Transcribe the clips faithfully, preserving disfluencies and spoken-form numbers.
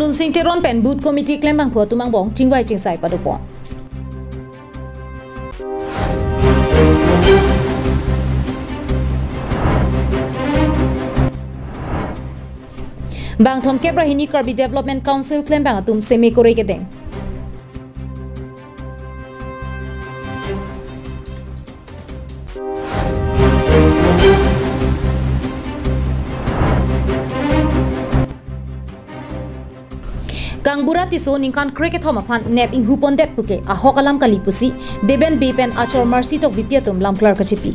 Lunsing Teron pen Booth Committee klembangphu atum angbong chingvai chingsai padopon. Bangthomkep ra hini Karbi Development Council klembang atum seme kore kedeng. Kangbura Tisso ningkan krekethom aphan nep inghu pondet puke ahok alam kali pusi Deben Bey pen achor Mercy Tokbipi atum lamklar kachipi.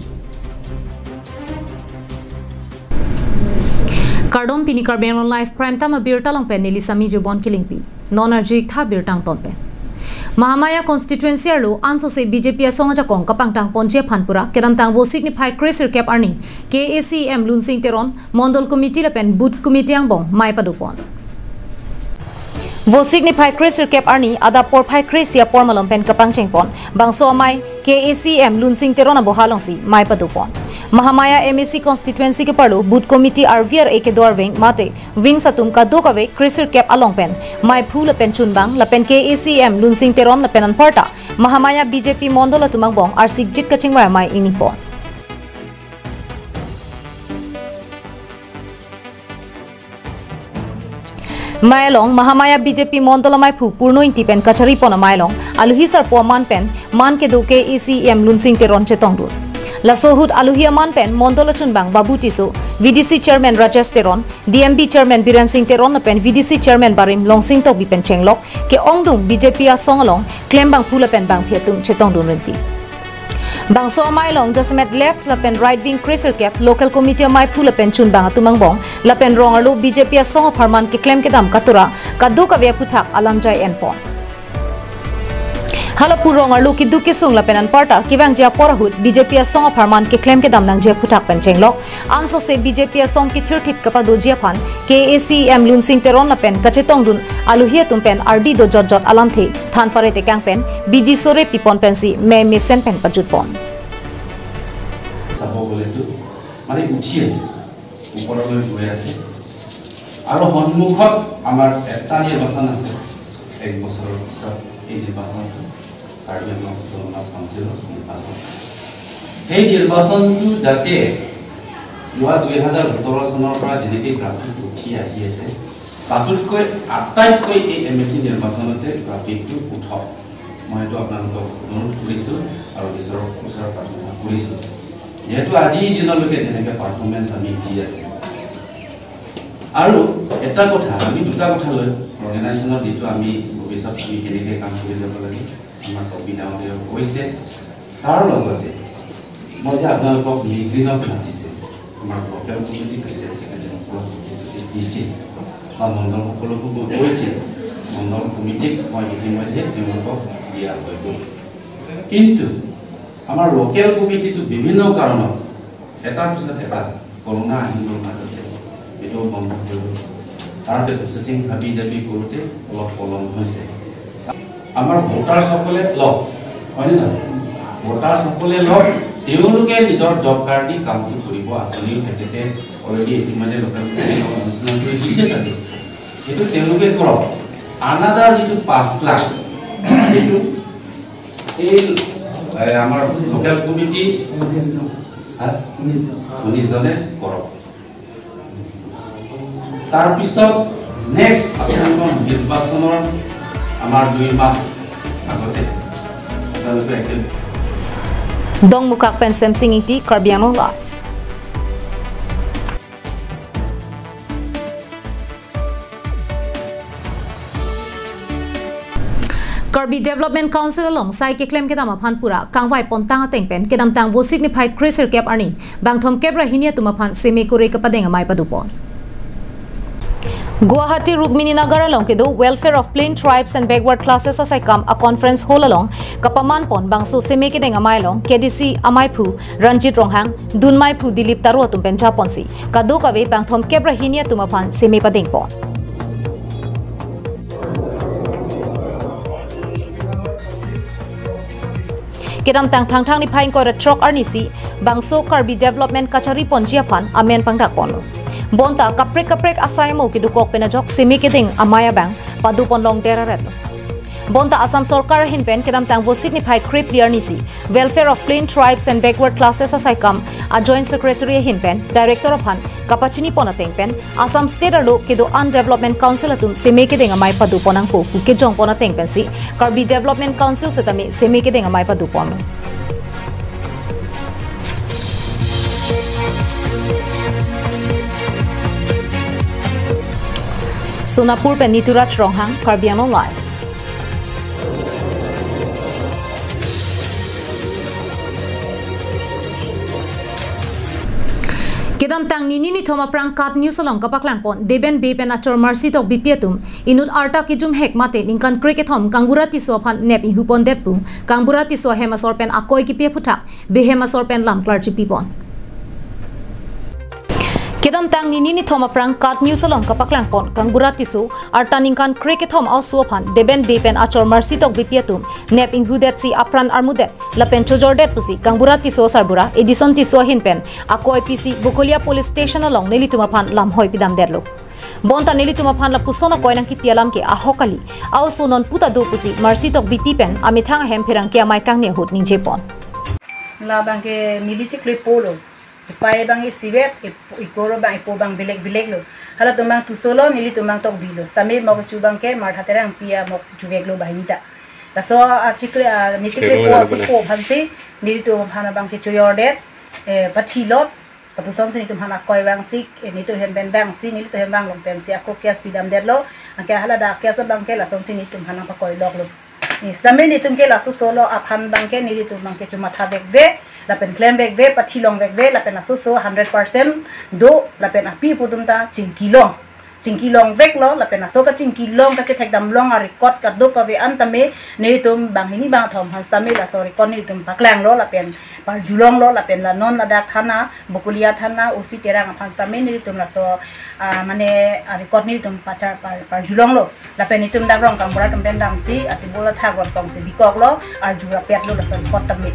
Kardom, pini Karbi Anglong Live Prime Time abirta along pen neli Sami Jubon Kilingpi. Non arju-ik tha birta angton pen. Mahamaya constituency arlo ansose B J P asong ajakong kapangtang ponji aphan pura kedamtang Vosik niphai kresirkep arni K A C M Lunsing Teron, Mondol Committee lapen Booth Committee angbong mei padopon. Vosik niphai kresirkep arni adap porphai kre-isi apor malom pen kapangchengpon bangso amei K A C M Lunsing Teron aboha alongsi mei padopon. Mahamaya M A C constituency keparlo Booth Committee arvi ar-e kedo arveng mate wings atum kadokave kresirkep along pen meiphu lapen chunbang lapen K A C M Lunsing Teron lapen anparta Mahamaya B J P Mondol atum angbong arsikjit kachingvai amei ingnipon. Mei along Mahamaya B J P Mondol ameiphu Purno Ingti pen kacharipon amei along alohi sarpo aman pen man kedo K A C M Lunsing Teron chetongdun. Laso ahut alohi aman pen Mondol achunbang Babu Tisso, V D C Chairman Rajesh Teron, D M B Chairman Biren Sing Teron lapen V D C Chairman barim Longsing Tokbi pen chenglok ke-ongdung B J P asong along klembangphu lapen bangphi atum chetongdun rinti. Bangso amei along jasemet left lapen right wing kresirkep local committee ameiphu lapen chunbang atum angbong lapen rong arlo B J P asong apharman keklem kedam katura kadokave aphuthak alamjai enpon. Halapu rong arlo keduk kesung lapen anparta kevangji apor ahut B J P asong apharman keklem kedam nangji aphuthak pen chenglok ansose B J P asong kethirthip kapadoji aphan K A C M Lunsing Teron lapen kachetongdun alohi atum pen ardi dojotjot alamthe thanpare tekang pen bidi sore pipon pensi mei mesen pen pajutpon. চাব গ'লেতো মানে উঠি আছে, ওপৰলৈ গৈ আছে। আৰু সন্মুখত আমাৰ এটা নিৰ্বাচন আছে, এক বছৰৰ পিছত এই নিৰ্বাচনটো কাৰ্বি আংলং অট'নমাছ কাউন্সিলৰ নিৰ্বাচন। সেই নিৰ্বাচনটো যাতে যোৱা দুই হাজাৰ সোতৰ চনৰ পৰা যেনেকৈ গ্ৰাফিক উঠি আহি আছে, তাতোতকৈ আটাইতকৈ এই এম এ চি নিৰ্বাচনতে গ্ৰাফিকটো উঠক। মই এইটো আপোনালোকক অনুৰোধ কৰিছোঁ আৰু ঈশ্বৰৰ ওচৰত প্ৰাৰ্থনা কৰিছোঁ, যিহেতু আজিৰ দিনলৈকে যেনেকৈ পাৰফৰ্মেঞ্চ আমি দি আছে। আৰু এটা কথা, আমি দুটা কথা লৈ অৰ্গেনাইজেশ্যনত যিটো আমি ভৱিষ্যত আমি কেনেকৈ কাম কৰি যাব লাগে, আমাৰ কবি ডাঙৰীয়াও কৈছে। তাৰ লগতে মই যে আপোনালোকক লিগদিনত মাতিছে, আমাৰ লোকেল কমিটি প্ৰেচিডেণ্ট ছেক্ৰেটাৰীসকলক প্ৰতিশ্ৰুতি দিছে বা মণ্ডল সকলকো মই কৈছে, মণ্ডল কমিটিক মই ইতিমধ্যে তেওঁলোকক দিয়া হৈ গ'ল। কিন্তু আমাৰ লোকেল কমিটিটো বিভিন্ন কাৰণত এটাৰ পিছত এটা, কৰোণা আহি গ'ল মাজতে, এইটো বন্ধ হৈ গ'ল। কাৰণ প্ৰচেচিং হাবি জাবি কৰোঁতে অলপ পলম হৈছে। আমাৰ ভোটাৰসকলে লওক, হয়নে নহয়? ভোটাৰসকলে লওক, তেওঁলোকে নিজৰ জব কাৰ্ড দি কামটো কৰিব, আঁচনিও তেখেতে অলৰেডি ইতিমধ্যে লোকেল কমিটিৰ লগত আলোচনা কৰি দিছে চাগে, সেইটো তেওঁলোকে কৰক। আনাদাৰ যিটো পাঁচ লাখ, সেইটো এই, এ, আমাৰ লোকেল কমিটি, হা? ঊনৈশজনে কৰক। তাৰপিছত নেক্সট আপোনালোকৰ নিৰ্বাচনৰ আমাৰ দুই মাহ আগতে আপোনালোকে একে Dongmukak pen Semsing Ingti, Karbi Anglong Live. Karbi Development Council along sai keklem kedam aphan pura kangvai pontang ateng pen kedamtang Vosik niphai kresirkep arni bangthomkep ra hini atum aphan seme kore kapadeng amei padopon. Guwahati Rukmini Nagar along kedo Welfare of Plain Tribes and Backward Classes asaikam a-conference hall along kapamanpon bangso seme kedeng amei along K D C ameiphu Ranjit Ronghang, dunmeiphu Dilip Taro atum pen japonsi kadokave bangthomkep ra hini atum aphan seme padengpon. Kedamtang Thangthang niphai ingkoi ra throk arnisi bangso Karbi Development kachariponji aphan amen pangdakponlo. Bonta kaprek kaprek asai amo kedokok pen ajok seme kedeng amei abang padopon longdet aret lo. Bonta Assam Sorkar ahin pen kedamtang Vosit niphai krepli arnisi Welfare of Plain Tribes and Backward Classes asai kam a Joint Secretary ahin pen Director aphan kapachini pon ateng pen Assam State arlo kedo-an Development Council atum seme kedeng amei padopon nangpo pu kejong pon ateng pensi Karbi Development Council setame seme kedeng amei padopon. Sonapur pen Nituraj Ronghang, Karbi Anglong Live. Kedamtang nini nithom aphrang KAT News along kapaklang pon Deben Bey pen achor Mercy Tokbipi atum inut arta kejum hek mate ningkan krekethom Kangbura Tisso aphan nep inghu pondet pu Kangbura Tisso ahem asor pen akoi kipi aphuthak Bey hem asor pen lam klar chipi pon. Kedamtang nini nithom aphrang KAT News along kapaklang pon Kangbura Tisso arta ningkan krekethom a-oso aphan Deben Bey pen achor Mercy Tokbipi atum nep inghudet si apran armudet lapen chojordet pusi Kangbura Tisso asarbura Edison Tisso ahin pen akoi pisi Bokolia Police Station along nelitum aphan lam hoi pidamdetlo. Bonta nelitum aphan lapuson akoi nangkipi alam ke ahok kali. A-oso non puta do pusi Mercy Tokbipi pen amethang ahem pherangke amei kangni ahut ningje pon. Labang ke neli chiklo po lo. Ipai bang isivet, ip-, ikoro bang ipo bang bilek bilek lo. Halatum bang Tisso lo, nelitum bang Tokbi lo. Setame mok chu bang ke Martha Terangpi amok si chuvek lo banghini ta. Laso achiklo, a, neli chiklo po, chiklo po aphansi nelitum aphan bang ke chojordet, eh, pathi lo. Lapuson si nelitum aphan akoi vangsi, eh, nelitum hem pen vangsi, nelitum hem vang long pensi ako case pidamdetlo. Anke hala dak case bang ke lason si nelitum aphan nangpakoi lok lo. Ni, setame nelitum ke laso oso lo aphan bang ke nelitum bang ke chomatha vekve, lapen klem vekve, pathi long vekve, lapen laso oso hundred percent do, lapen api pu atum ta chingki long. Chingki long vek lo, lapen laso kachingki long kachethek dam long a-record kadokave an tame nelitum banghini bangthom aphan setame laso record nelitum paklang lo, lapen parjulong lo, lapen la non ladak thana, Bokolia thana, O C Terang aphan setame nelitum laso, ah, mane, ah, record nelitum pachar par, parjulong lo. Lapen nelitum dak Rongkang bura atum pen damsi, ati bola thak rong tong si bikok lo, arju rapet lo laso record tame.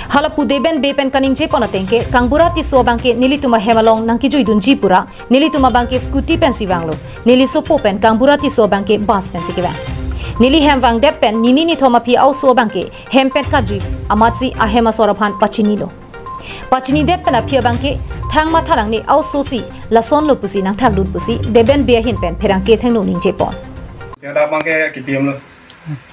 Hala pu Deben Bey pen kaningje pon ateng ke, Kangbura Tisso abang ke nelitum ahem along nangkejui dunji pura, nelitum abang ke scooty pensi vanglo. Neli sopo pen Kangbura Tisso abang ke bus pensi kevang. Neli hem vangdet pen nini nithom aphi a-oso abang ke hem pen kajui amatsi ahem asor aphan pachinilo. Pachinidet pen aphi abang ke thang matha nangne, a-oso si lason lo pusi nangthakdun pusi Deben Bey ahin pen pherangke thengno ningje pon. Seta abang ke kipi hem lo.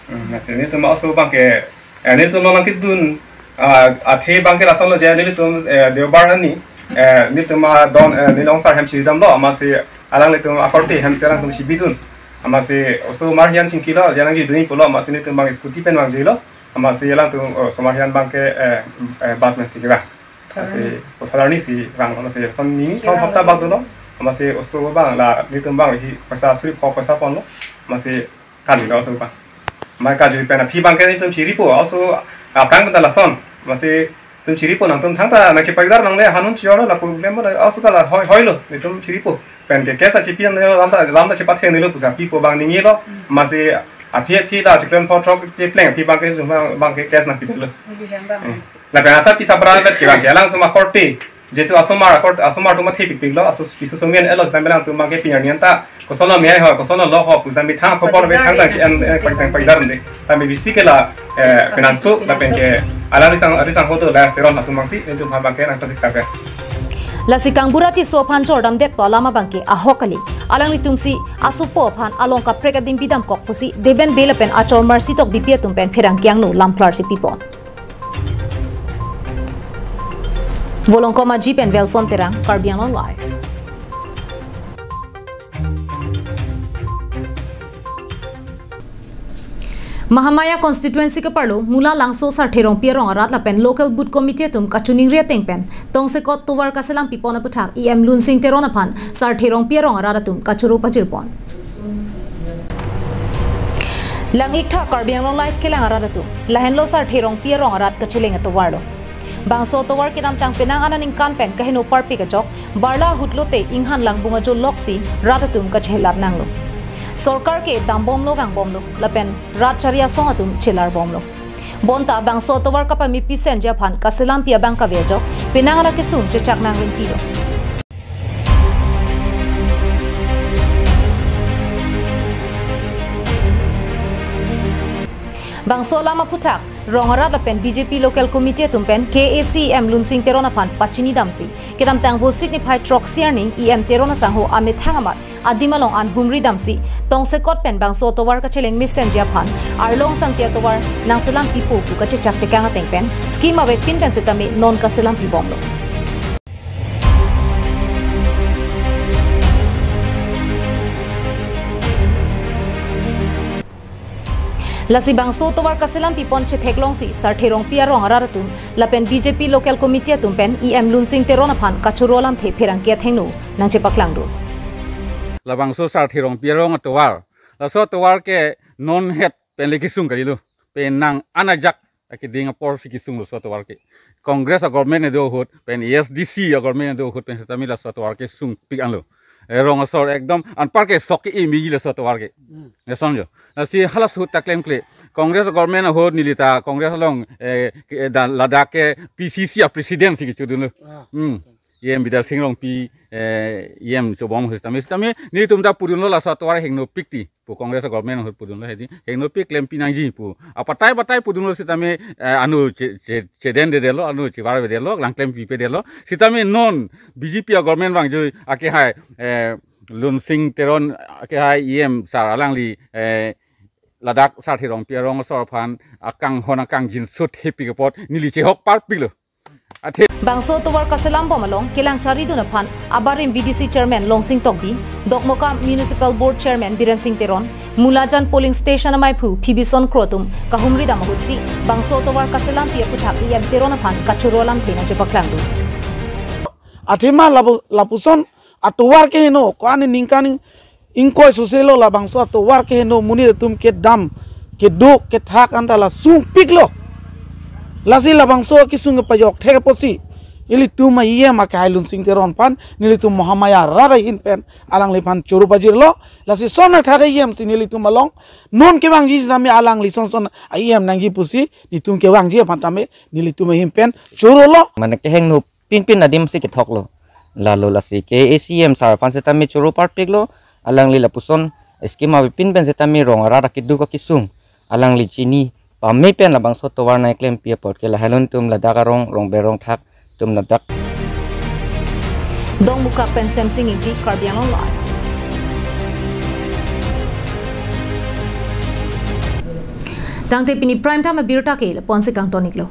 Hmm, lasi nelitum a-oso abang ke, eh, nelitum abang kedun, ah, athe abang ke lason lo je nelitum, eh, Deobar arni, eh, nelitum adon, eh, neli ongsar hem chiridamlo, amatsi alanglitum akorte hem si alangtum chibidun. Amatsi oso marhian chingkilo, je nangji dun pulo, amatsi nelitum abang scooty pen vangjilo, amatsi alangtum, oh, osomar hian abang ke, eh, eh, bus pensi kevang. Amatsi Puthot arni si vanglo, amatsi lason nini thom hapta bak dolo, amatsi oso abang la nelitum abang hi paisa suri pho paisa ponlo, amatsi kali lo oso abang. Mai kajui pen aphi abang ke nelitum chiripo, oso aphrang pen ta lason. Amatsi nelitum chiripo nangtum thangta nangchepaidar nangle hanun chiyoro la problem lo, oso ta la hoi, hoi lo, nelitum chiripo. Pen ke case achipi nang lam ta, lam ta chepatheng nilo pusi api pu abang ningilo, amatsi aphi aphi ta chiklo pho throk kepleng aphi abang ke nelitum abang ke case nangpidetlo. Neli hem bang. Eh. Lapen asap pisa bra bet kevang ke alangtum akorte. Jehetu asomar akor, asomar atum athe pikpik lo, aso piso somian elo sambil alangtum abang ke pinyar nian ta. Koson lo mei ho, koson lo lo ho, pusi methang khobor methang ta chi an, eh, pagdang pagdar de. Tame bisi ke la, eh, penanso, lapen ke alang risang, risang hoto la steron atum abang si, nelitum abang ke nangpasiksa ke. Lasi Kangbura Tisso aphan jordamdet pu alam abang ke ahok kali. Alanglitum si asopo aphan along kaprek adim bidamkok pusi Deben Bey lapen achor Mercy Tokbipi atum pen pherangke angno lam klar chipi pon. Volongkom Aji pen Welson Terang, Karbi Anglong Live. Mahamaya constituency keparlo Mula Langso Sarthe Rongpi arong arat lapen local booth committee atum kachiningri ateng pen tongsekot tovar kaselam pipon aputhak E M Lunsing Teron aphan Sarthe Rongpi arong arat atum kachoro pajirpon. Lang-ik tha Karbi Anglong Live kelang arat atum. Lahenlo Sarthe Rongpi arong arat kacheleng atovar lo. Bangso atovar kedamtang penang aningkan pen kaheno parpik ajok, barla ahut lote inghan langbung ajo loksi rat atum kachelat nanglo. Sorkar ke dambomlo vangbomlo, lapen rat chari asong atum chelarbomlo. Bonta bangso atovar kapamipisen ji aphan kaselampi abang kave ajok, penang ana kesung chechak nang rinti lo. Bangso alam aphuthak, Rong arat lapen B J P Local Committee atum pen K A A C E M Lunsing Teron aphan pachini damsi, kedamtang Vosik niphai throksi arni E M Teron asangho amethang amat adim along an humri damsi, tongsekot pen bangso atovar kacheleng mesenji aphan, Arlong Sangti atovar nangselam pipo pu kachechak tekang ateng pen, scheme avepin pen setame non kaselam pibomlo. Lasi bangso atovar kaselam pipon chetheklongsi Sarthe Rongpi arong arat atum lapen B J P Local Committee atum pen E M Lunsing Teron aphan kachoro alamthe pherangke athengno nangchepaklangdun. Labangso Sarthe Rongpi arong atovar, laso atovar ke non het pen le kesung kalilo, penang anajak akeding apor si kesunglo laso atovar ke. Congress a-government kedo ahut pen A S D C a-government kedo ahut pen setame laso atovar ke sungpik anlo. Eh, rong asor ekdom anpar ke sok ke imiji laso atovar ke. Hmm. Lason jo. Lasi hala ahut ta klemkle. Congress a-government ahut neli ta Congress along, eh, ke, da, ladak ke P C C a-president si kechodunlo. Ah. Hmm. E M Bidya Sing Rongpi, eh, E M chobom ahut setame, setame nelitum ta pudunlo laso atovar hingno pikti pu Congress a-government ahut pudunlo hedi. Hingno pik klempi nangji pu. Apatai patai pudunlo setame, eh, anu che, che, chedendedetlo, anu chevarvedetlo, langklempivedetlo. Setame non B J P a-government vangjo akehai, eh, Lunsing Teron akehai E M sar alangli, eh, ladak Sarthe Rongpi arong asor aphan akanghon akangjinso thepik apot neli chehok parpiklo. Athe bangso atovar kaselambom along kelang charidun aphan abarim V D C Chairman Longsing Tokbi, Dokmoka Municipal Board Chairman Biren Sing Teron, Mulajan Polling Station amaiphu Phibison Kro atum kahumri dam ahutsi bangso atovar kaselampi aphuthak E M Teron aphan kachoro alamthe nangchepaklangdun. Athema lapu-, lapuson atovar ke heno, ko-an ningkan ing-, ingkoi soselo labangso atovar ke heno, monit atum kedam, keduk, kethak anta la sungpiklo. Lasi labangso kesung kepajok thek apotsi ilitum a-E M akehai Lunsing Teron aphan nelitum Mahamaya rat ahin pen alangliphan choro pajirlo. Lasi son athak E M si nelitum along non kevangji setame alangli son son E M nangji pusi nelitum kevangji aphan tame nelitum ahin pen chorolo. Mane kehingno pinpin adim si kethoklo. Lalo lasi K A A C E M sar aphan setame choro parpiklo, alangli lapuson scheme avepin pen setame rong arat akeduk akesung alangli chini pame pen labangso atovar nangklempi apot ke lahai alun atum ladak arong, rong berong thak atum ladak. Dongmukak pen Semsing Ingti, Karbi Anglong Live. Tangte pini prime time abirta ke lapu-an si kangton-iklo.